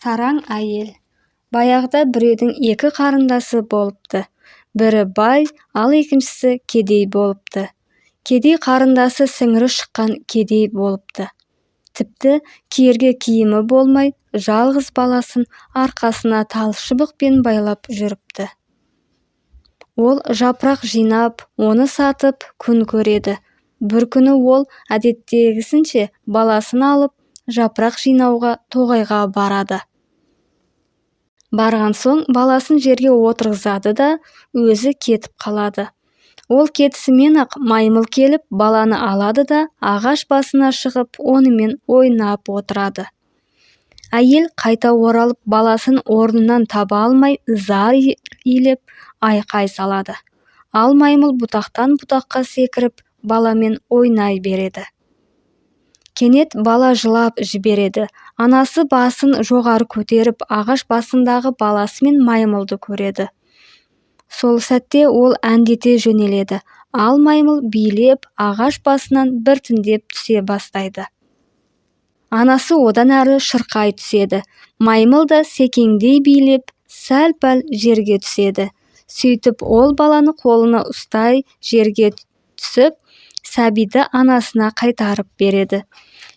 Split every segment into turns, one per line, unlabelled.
Сараң әйел. Баяғыда біреудің екі қарындасы болыпты. Бірі бай, ал екіншісі кедей болыпты. Кедей қарындасы сіңірі шыққан кедей болыпты. Тіпті киерге киімі болмай, жалғыз баласын арқасына тал шыбықпен байлап жүріпті. Ол жапырақ жинап, оны сатып күн көреді. Бір күні ол әдеттегісінше баласын алып, жапырақ жинауға тоғайға барады. Барған соң баласын жерге отырғызады да, өзі кетіп қалады. Ол кетісімен-ақ маймыл келіп, баланы алады да, ағаш басына шығып, онымен ойнап отырады. Әйел қайта оралып, баласын орнынан таба алмай зар илеп, айқай салады. Ал маймыл бұтақтан бұтаққа секіріп, баламен ойнай береді. Кенет бала жылап жібереді. Анасы басын жоғары көтеріп, ағаш басындағы баласы мен маймылды көреді. Сол сәтте ол әндете жөнеледі. Ал маймыл билеп, ағаш басынан біртіндеп түсе бастайды. Анасы одан әрі шырқай түседі. Маймыл да секеңдей билеп, сәл-пәл жерге түседі. Сөйтіп ол баланы қолына ұстай жерге түсіп, сәбиді анасына қайтарып береді.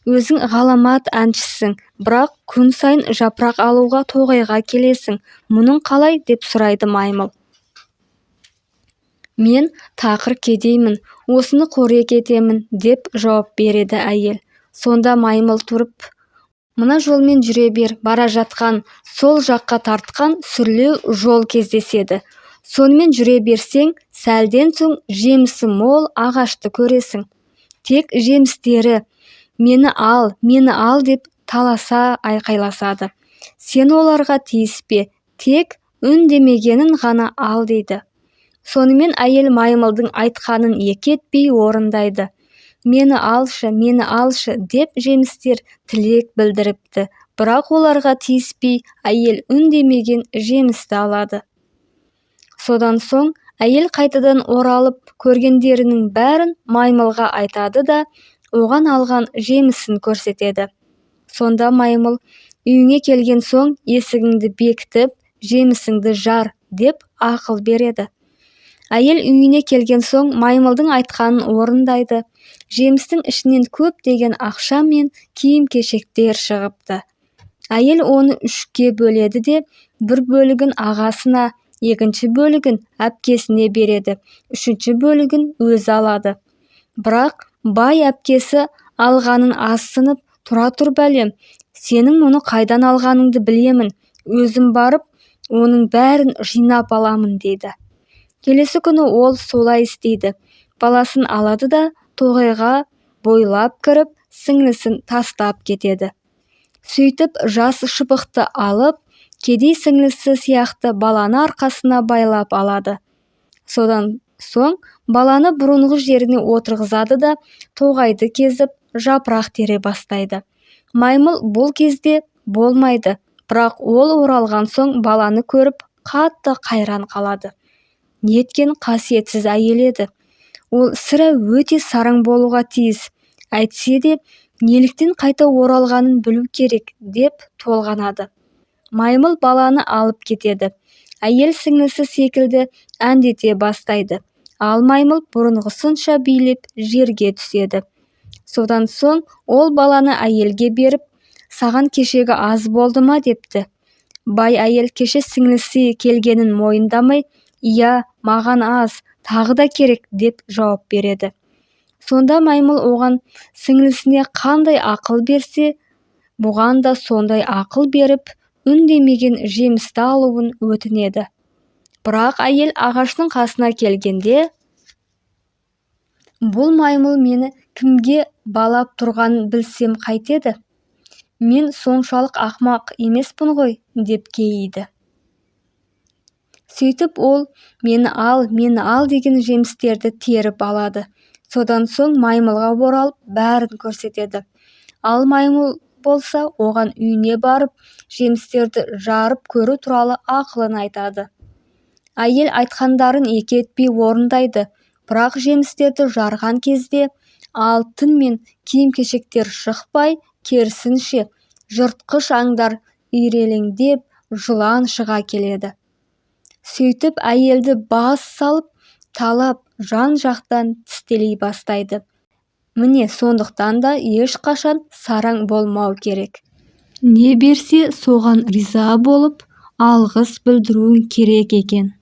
Өзің ғаламат әншісің, бірақ күн сайын жапырақ алуға тоғайға келесің. Мұның қалай, деп сұрайды маймыл. Мен тақыр кедеймін, осыны қорек етемін, деп жауап береді әйел. Сонда маймыл тұрып, мына жолмен жүре бер, бара жатқан сол жаққа тартқан сүрлеу жол кездеседі. Сонымен жүре берсең, сәлден соң жемісі мол ағашты көресің. Тек жемістері мені ал, мені ал деп таласа айқайласады. Сен оларға тиіспе, тек үндемегенін ғана ал дейді. Сонымен әйел маймылдың айтқанын екі етпей орындайды. Мені алшы, мені алшы деп жемістер тілек білдіріпті. Бірақ оларға тиіспей әйел үндемеген жемісті алады. Содан соң әйел қайтадан оралып, көргендерінің бәрін маймылға айтады да, оған алған жемісін көрсетеді. Сонда маймыл, үйіңе келген соң есігіңді бекітіп, жемісіңді жар, деп ақыл береді. Әйел үйіне келген соң маймылдың айтқанын орындайды. Жемістің ішінен көптеген ақша мен киім-кешектер шығыпты. Әйел оны үшке бөледі де, бір бөлігін ағасына, екінші бөлігін әпкесіне береді, үшінші бөлігін өзі алады. Бірақ бай әпкесі алғанын азсынып, тұра тұр бәлем, сенің мұны қайдан алғаныңды білемін, өзім барып, оның бәрін жинап аламын дейді. Келесі күні ол солай істейді. Баласын алады да, тоғайға бойлап кіріп, сіңлісін тастап кетеді. Сөйтіп жас шыбықты алып, кедей сіңлісі сияқты баланы арқасына байлап алады. Содан соң баланы бұрынғы жеріне отырғызады да, тоғайды кезіп, жапырақ тере бастайды. Маймыл бұл кезде болмайды, бірақ ол оралған соң баланы көріп, қатты қайран қалады. Неткен қасиетсіз әйел еді. Ол сірә өте сараң болуға тиіс. Әйтсе де, неліктен қайта оралғанын білу керек, деп толғанады. Маймыл баланы алып кетеді. Әйел сіңлісі секілді әндете бастайды. Ал маймыл бұрынғысынша билеп жерге түседі. Содан соң ол баланы әйелге беріп, саған кешегі аз болды ма депті. Бай әйел кеше сіңлісі келгенін мойындамай, иә, маған аз, тағы да керек деп жауап береді. Сонда маймыл оған сіңлісіне қандай ақыл берсе, бұған да сондай ақыл беріп, үндемеген жемісті алуын өтінеді. Бірақ әйел ағаштың қасына келгенде, бұл маймыл мені кімге балап тұрғанын білсем қайтеді? Мен соншалық ақымақ емеспін ғой, деп кейиді. Сөйтіп ол мені ал, мені ал деген жемістерді теріп алады. Содан соң маймылға оралып бәрін көрсетеді. Ал маймыл болса, оған үйіне барып, жемістерді жарып көру туралы ақылын айтады. Әйел айтқандарын екі етпей орындайды, бірақ жемістерді жарған кезде алтын мен киім-кешектер шықпай, керісінше, жыртқыш аңдар Ирелеңдеп жылан шыға келеді. Сөйтіп әйелді бас салып, талап, жан-жақтан тістелей бастайды. Міне, сондықтан да ешқашан сараң болмау керек. Не берсе, соған риза болып, алғыс білдіруің керек екен.